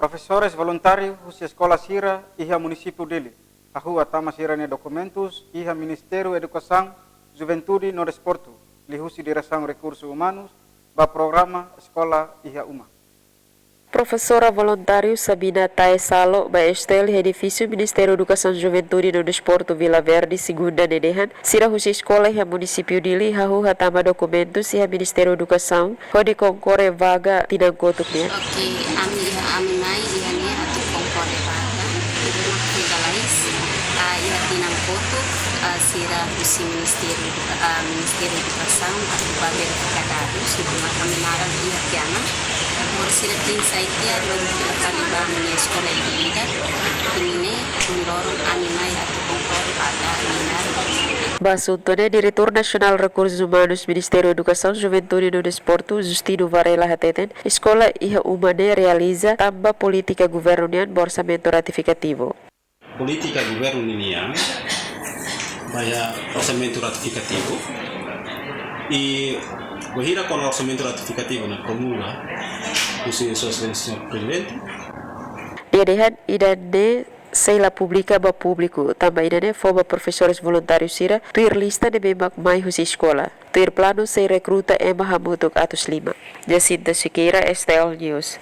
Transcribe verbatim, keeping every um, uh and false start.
Profesores voluntáriu husi eskola sira iha munisípiu Dili hahú hatama sira-nia dokumentus iha Ministériu Edukasaun, Juventude no Desportu, liuhusi Diresaun Rekursus Umanus, ba programa Eskola iha Uma. Profesora voluntáriu Sabina Taesalo ba STL iha edifísiu Ministériu Edukasaun, Juventude no Desportu, Vila Verde, Segunda ne'e dehan, sira husi eskola iha munisípiu Dili hahú hatama dokumentus iha Ministériu Edukasaun hodi konkorre vaga tinan kotuk nian. Oke, ami iha ami mai iha ne'e atu konkorre vaga. Ibu mak figa lais, ah, iha tinan kotuk, ah, sira husi Ministériu Eduka-, ah, Ministériu Edukasaun atu ba verifika dadus, ibu mak ami naran iha tiha ona. Agora sira tenke sai tiha, loron fila fali ba ami-nia eskola ida-ida. Ida-ne'e, loron ami mai atu konkorre vaga nian. Ba asuntu ne'e, Diretór Nasionál Rekursus Umanus Ministériu Edukasaun, Juventude no Desportu, Justino Varela hateten, eskola iha Uma ne'e realiza tanba polítika governu nian ba orsamentu ratifikativu. Polítika governu ninian ba iha orsamentu ratifikativu. I wainhira kuandu orsamentu ratifikativu ne'e promulga husi Sua Exelénsia Señór Prezidente. Nia dehan ida-ne'e sei la publika ba públiku, tanba ida-ne'e fó ba profesores voluntáriu sira tuir lista ne'ebé mak mai husi eskola. Tuir planu sei rekruta ema hamutuk atus lima. Jacinta Sequeira, STL News.